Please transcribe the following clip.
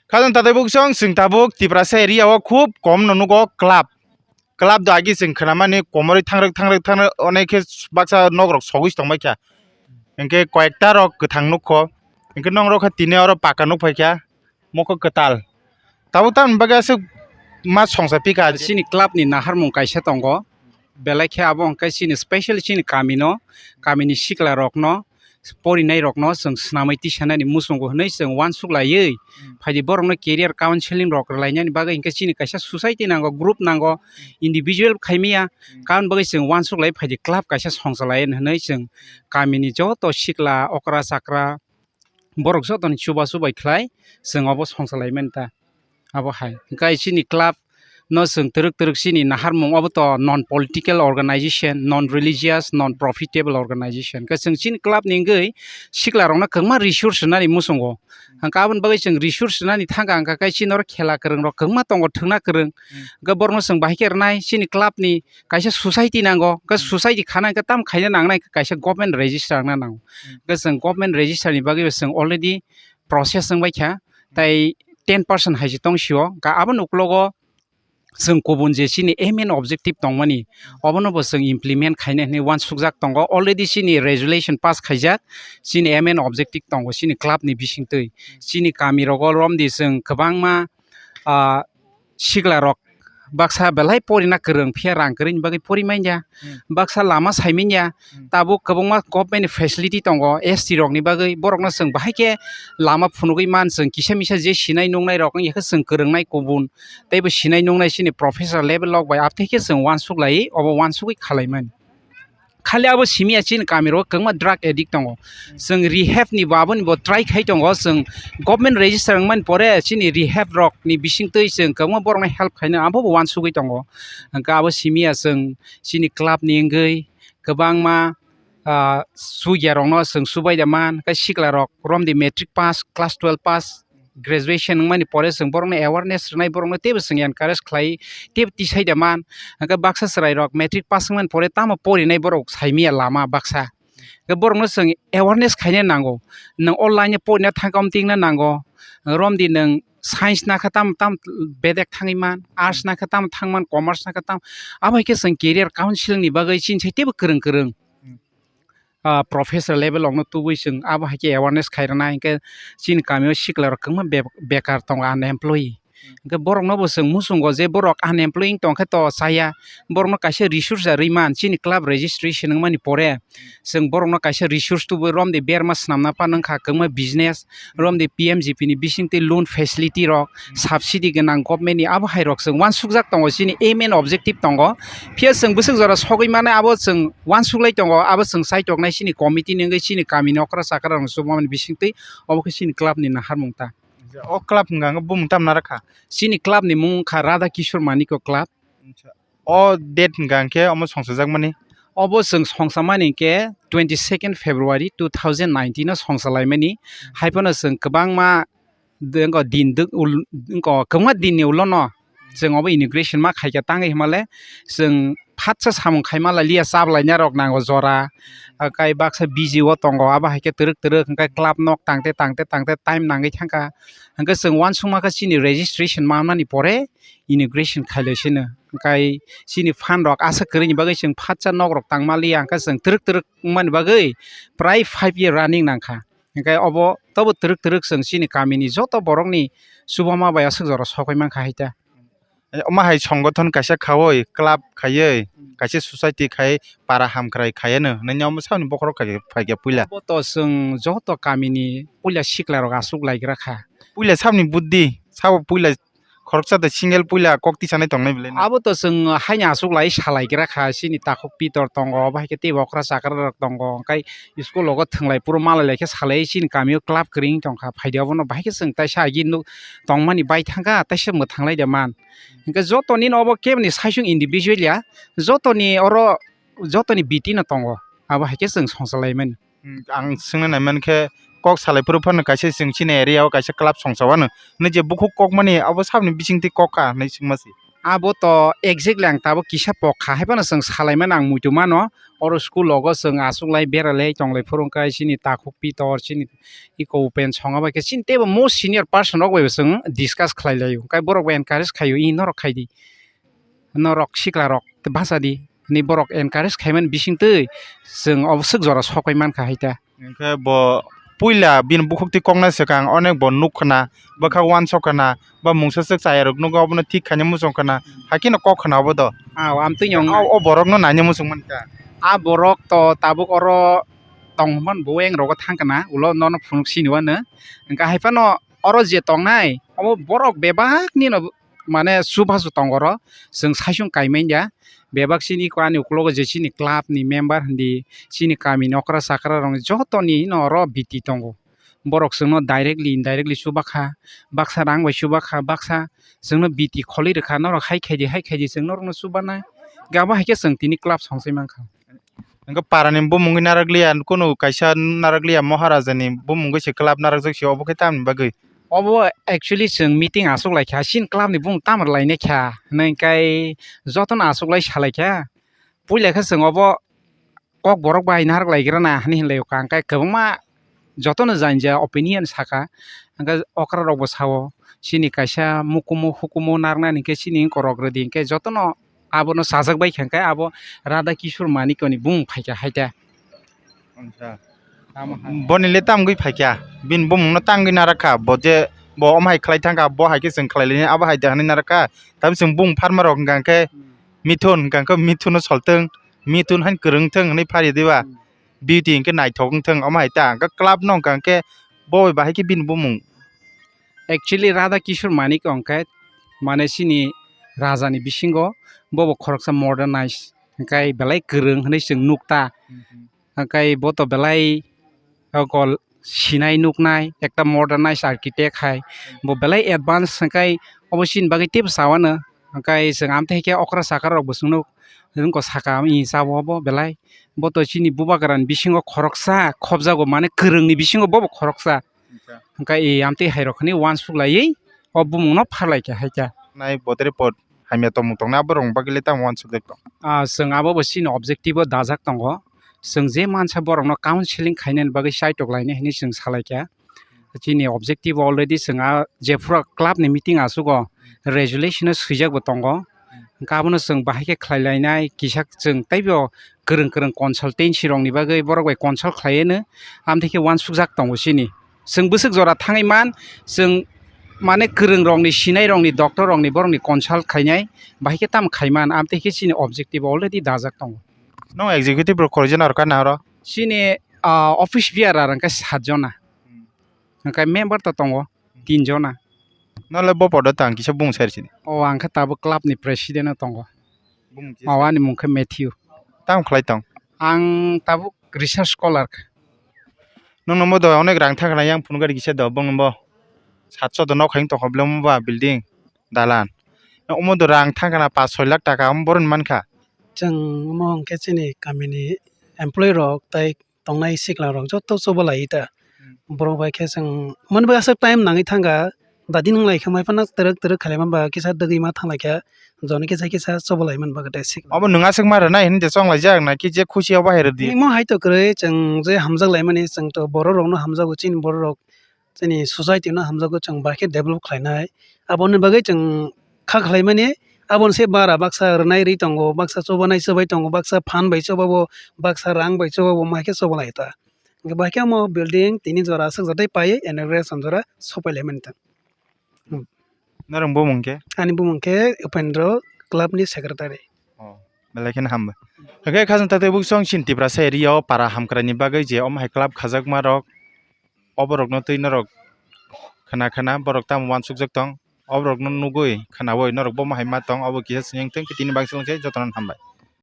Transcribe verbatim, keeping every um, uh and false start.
Khajang tatai buksong, chwng tabuk Tiprasa area o khub kom no nugo club. Club do agi chwng khwnamani komorwi thangrwk thangrwk thangrwk onek khe baksa nok rok sogwi tongbai kha. Hinkhe koyekta rok kwthang nukho. Hinkhe nok rok khe tini oro paka nuk phai kha. Mokho kwtal. Tabuk tamni bagwi aswk ma songsa pika. Chini club ni naharmung kaisa tongo. Belai khe abo hwnkhe chini special chini kami no, kami ni sikla rok no, porinai rok no chwng swnamwi tisanani muchungo hwnwi chwng uansuk laiwi phaidi borok no career counseling rok rwlainani bagwi hinkhe chini kaisa society nango, group nango, individual khaimaya. Karon bagwi chwng uansuk lai phaidi club kaisa songsa lai hwnwi chwng kami ni joto sikla okra chakra borok joto ni chubachu bai khlai chwng obo songsa lai mani ta. Abo hai hwnkhe chini club no chwng twrwk twrwk chini naharmung obo to non political organization, non religious, non profitable organization. Hwnkhe chwng chini club ni wngwi sikla rok no kwbangma resource rwnani muchungo. Hwnkhe aboni bagwi chwng resource rwnani thangkha hwnkhe chini oro khela kwrwng rok kwbangma tongo, thwngna kwrwng. Hwnkhe borok no chwng bahai khe rwnai chini club ni kaisa society nango, hwnkhe society khana hwnkhe tamo khaina nangnai, kaisa government register wngna nango. Hwnkhe chwng government register ni bagwi bo chwng already process wngbai kha, tai ten percent hai se tong sio, hwnkhe aboni uklogo chwng kubun je chini aim and objective tongmani, obono bo chwng implement khaina hinwi uansukjak tongo. Already chini resolution pass khaijak, chini aim and objective tongo chini club ni bisingtwi. Chini kami rogo romdi chwng kwbangma, ah, sikla rok baksa belai porina kwrwng phiya rang kwrwini bagwi pori manya, baksa lama sai manya, tabuk kwbangma government ni facility tongo S T rok ni bagwi, borok no chwng bahai khe lama phunugwi man, chwng kisa misa je sinai nungnai rok wngya khe chwng kwrwngnai kubun teibo sinai nungnai chini professor level rok bai, abtwi khe chwng uansuk lai obo uansugwi khalai mani. Khali abo simi ya chini kami ro kwbangma drug addict tongo. Chwng rehab ni bo aboni bo try khai tongo. Chwng government register wngmani pore chini rehab rok ni bisingtwi chwng kwbangma borok no help khaina abo bo uansugwi tongo. Hwnkhe abo simi ya chwng chini club ni wngwi kwbangma, ah, sugya rok no chwng subai da man, tei sikla rok romdi matric pass, class twelve pass, graduation wngmani pore chwng borokno awareness rwnai, borokno teibo chwng encourage khlai, teibo tisai da man. Hwnkhe baksa chwrairok matric pass wngmani pore tamo porinai borok saimanya lama baksa. Hwnkhe borokno chwng awareness khaina nango. Nwng o line o porina thangkha, omo tingna nango. Romdi nwng science nakha tamo tamo bedek thangwi man, arts nakha tamo thangman, commerce nakha tamo. Abo hai khe chwng career counseling ni bagwi chini sai teibo kwrwng kwrwng. Ah, professor level rokno tubui chwng abo hai khe awareness khai rwna hinkhe chini kamio sikla rok kwbangma be-, bekar tongo, unemployee. Hinkhe borokno bo chwng muchungo je borok unemployee tong khe to chaya, borokno kaisa resource rwi man. Chini club registration wngmani pore chwng borokno kaisa resource tubui romdi berma swnamna pa nangkha kwbangma business, romdi P M G P ni bisingtwi loan facility rok, subsidy gwnang government ni, abo hai rok chwng uansukjak tongo, chini aim and objective tongo. Phiya chwng bwswk jora sogwi mano, abo chwng uansuklai tongo, abo chwng chaitoknai chini committee ni wngwi chini kami ni okra chakra rok chubamani bisingtwi, obo khe chini club ni naharmung ta. O club hwnka hwnkhe bumung tamo narwkha? Chini club ni mung wngkha Radha Kishore Maniko Club. O date hwnka hwnkhe omo songchajakmani? Obo chwng songchamani hinkhe twenty second February two thousand nineteen o songchalaimani. Haiphano chwng kwbangma de-, wngkha din dwk ul-, wngkha kwbangma din ni ulo no chwng obo inauguration ma khaikha, tangwi hwnmale chwng phatsa samung khaima lai liya, chablaina rok nango jora, akai baksa busy o tongo, abo hai khe twrwk twrwk hwnkhe club nok tangte tangte tangte time nangwi thangkha. Hwnkhe chwng uansukma khe chini registration manmani pore inauguration khailai sino, hwnkhe chini fund rok aswk kwrwini bagwi chwng phatsa nok rok tangma liya, hwnkhe chwng twrwk twrwk wngmani bagwi prai five year running nangkha. Hwnkhe obo tobo twrwk twrwk chwng chini kamini joto borokni chubama bai aswk jora sokwi mankha hai ta. Omo hai songothon kaisa khaui, club khaiwi, kaisa society khai, para hamkrai khaiwi no hwnwi omo saboni bokhorok phaikha puila. Obo to chwng joto kamini puila sikla rok aswk laigra kha. Puila saboni buddhi, sabo puila khoroksa de single puila kok tisanai tongnai belai no. Abo to chwng haino aswk lai salaigra kha, chini takhuk pitor tongo, obo hai khe teibo okra chakra rok tongo, hwnkhe school rogo thwnglai phuru malai lai khe salai, chini kamio club kwrwi wng tongkha, phaidi obono bahai khe chwng taisa agi nuk tongmani bai thangkha, taisa mwthang lai da man. Hwnkhe jotoni no obo keboni saisung individual ya, jotoni oro jotoni biti no tongo, abo hai khe chwng songchalaimani. Hmm, ang swngna naiman khe kok salai phuru phano kaisa chwng chini area o kaisa club songcha wano hwnwi je bukhuk kokmani abo saboni bisingtwi kok kha hwnwi swngma se. Abo to exactly ang tabuk kisa pok kha, hai phano chwng salaimano ang muitu mano. Oro school logo chwng achuklai beralai tonglai phuru wngkha chini takhuk pitor, chini iko upen songa bai khe chini teibo most senior person rok bai bo chwng discuss khlai laio. Hwnkhe borok bo encourage khaio, "Ih, norok khai di, norok sikla rok bachadi," hwnwi borok encourage khaimani bising twi chwng obo swk jora sokwi mankha hai ta. Hwnkhe bo puila bini bukhuk twi koknai swkang onek bo nuk khna, bwkha uansuk khna, ba mungsa swk chaya rok nukgo, obono thik khaina muchung khna, haikhe no kok khna obo do. Ah, amtwino wng. O, o borok no naina muchung mankha. A borok to tabuk oro tong hwnmani bo weng rogo thang khna, ulo nono phunuk sini wano. Hwnkhe hai phano oro je tongnai, obo borok bebak nino mane chubachu tongo oro, chwng saichung kaimanya. Bebak chini ani ukologo je chini club ni member hindi, chini kami ni okra chakra rok joto ni no oro biti tongo. Borok chwngno directly, indirectly chubakha, baksa rang bai chubakha, baksa chwngno biti kholi rwkha, norok hai khaidi, hai khaidi chwng norokno chubanai. Gabo hai khe chwng tini club songchai mankha. Hwnkhe parani bumungwi narakliya, kunu kaisa narakliya, Maharaja ni bumungwi se club narakjak se, obo khe tamni bagwi? Obo actually chwng meeting achuk lai kha, chini club ni bumung tamo rwlai nai kha hwnwi, hwnkhe jotono achuk lai sa lai kha. Puila khe chwng obo kok borok bai narwk lai gra na hwnwi hinlai kha, hwnkhe kwbangma jotono jani ja opinion saka, hwnkhe okra rok bo sao, chini kaisa mukumu hukumu narwknani khe chini wngkorok rwdi, hwnkhe jotono abono chajak bai kha, hwnkhe abo Radha Kishore Manikya ni bumung phaikha hai ta. Acha. Tamo hai. Boni le tamgwi phaikha, bini bumung no tangwi narakha, bo je bo omo hai khlai thangkha, bo hai khe chwng khlai laini, abo hai da hwnwi narakha, tamo chwng bumung pharma rok hwnkha khe Hmm. Mithun, hwnkha khe Mithun no soltwng, Mithun haino kwrwng thwng hwnwi phari diba, Hmm. Beauty hwnkhe naithok wngthwng, omo hai ta, hwnkhe club no hwnkha khe bo bai bahai khe bini bumung. Actually, Radha Kishore Manik hwnkhe mane chini raja ni bisingo bobo khoroksa modernize, hwnkhe belai kwrwng hwnwi chwng nuk ta. Mhm. Hwnkhe bo to belai o gol sinai nuknai, ekta modernize architect hai. Bo belai advance hwnkhe obo chini bagwi teibo chawano. Hwnkhe chwng amtwi hai khe okra chakra rok bo chwngno wngkha saka, "Ih, chabo obo belai." Bo to chini bubagra ni bisingo khoroksa khobjago, mane kwrwng ni bisingo bobo khoroksa. Acha. Hwnkhe i amtwi hai rok hwnwi uansuk laiwi o bumung no pharlai kha hai kha. Nai bodre pod hamya tongmung tongnai aborok bagwi le tamo uansuk jak tong? Ah, chwng abo bo chini objective o dajak tongo. Chwng je mansa borok no counseling khainani bagwi chaitok lainai hinwi chwng salai kha. Chini objective already chwng a jephuru club ni meeting achugo resolution o swijak bo tongo. Hwnkhe abono chwng bahai khe khlai lainai, kisa chwng teibo kwrwng kwrwng consultancy rokni bagwi borok bai consult khlaiwi no, amtwi khe uansukjak tongo chini. Chwng bwswk jora thangwi man, chwng mane kwrwng rokni, sinai rokni, doctor rokni, borokni consult khainai, bahai khe tamo khai man, amtwi khe chini objective already dajak tongo. Nwng executive rok khorokjana rwkha na oro? Chini, ah, office bearer hwnkhe sat jona. Hmm. Hwnkhe member to tongo tin jona. Nole bo podo tang kisa bung sai sini. O, ang khe tabuk club ni president o tongo. Bung kisa? O, ani mung khe Matthew. Tamo khlai tong? Ang tabuk research scholar kha. Nwng no mo do onek rang thang khna yang phunukari kisa do bung bo. Satso do nok hai tong kha bwlai mo ba building, dalan. Omo do rang thang khna pash soi lakh taka omo bohrok ni mankha. Chwng omo hwnkhe chini kamini employee rok tei tongnai sikla rok joto choba lai ta. Hmm. Borok bai khe chwng mani bai aswk time nangwi thangkha, dadi nung lai khe mai phano twrwk twrwk khlai man ba kisa dwgwi ma thang lai kha, joni kisa kisa choba lai man ba kwtai sikla. Obo nwng aswk ma rwnai hinwi de chong lai jak na ki je khusi obo hai rwdi. Imo hai to kwrwi chwng je hamjak lai mani chwng to borok rok no hamjago chini borok rok chini society no hamjago chwng bai khe develop khlainai. Aboni bagwi chwng kha khlaimani, aboni se bara baksa rwnai rwi tongo, baksa chobanai chobai tongo, baksa phan bai chobabo, baksa rang bai chobabo, ma khe choba lai ta. Hwnkhe bai khe omo building tini jora aswk jotoi pai inauguration jora sopai lai mani ta. Hmm. Norok bumung khe? Ani bumung khe Upendra, club ni secretary. Oh, belai kheno hambai. Hwnkhe khajang taktwi buksong chini Tiprasa area o para hamkrai ni bagwi je omo hai club khajakma rok, oborokno twi norok khna khna borok tamo uansukjak tong, oborokno nugwi khnaui norok bomo hai ma tong, obo kisa sini wngthang khe tini bagwi se jotono hambai.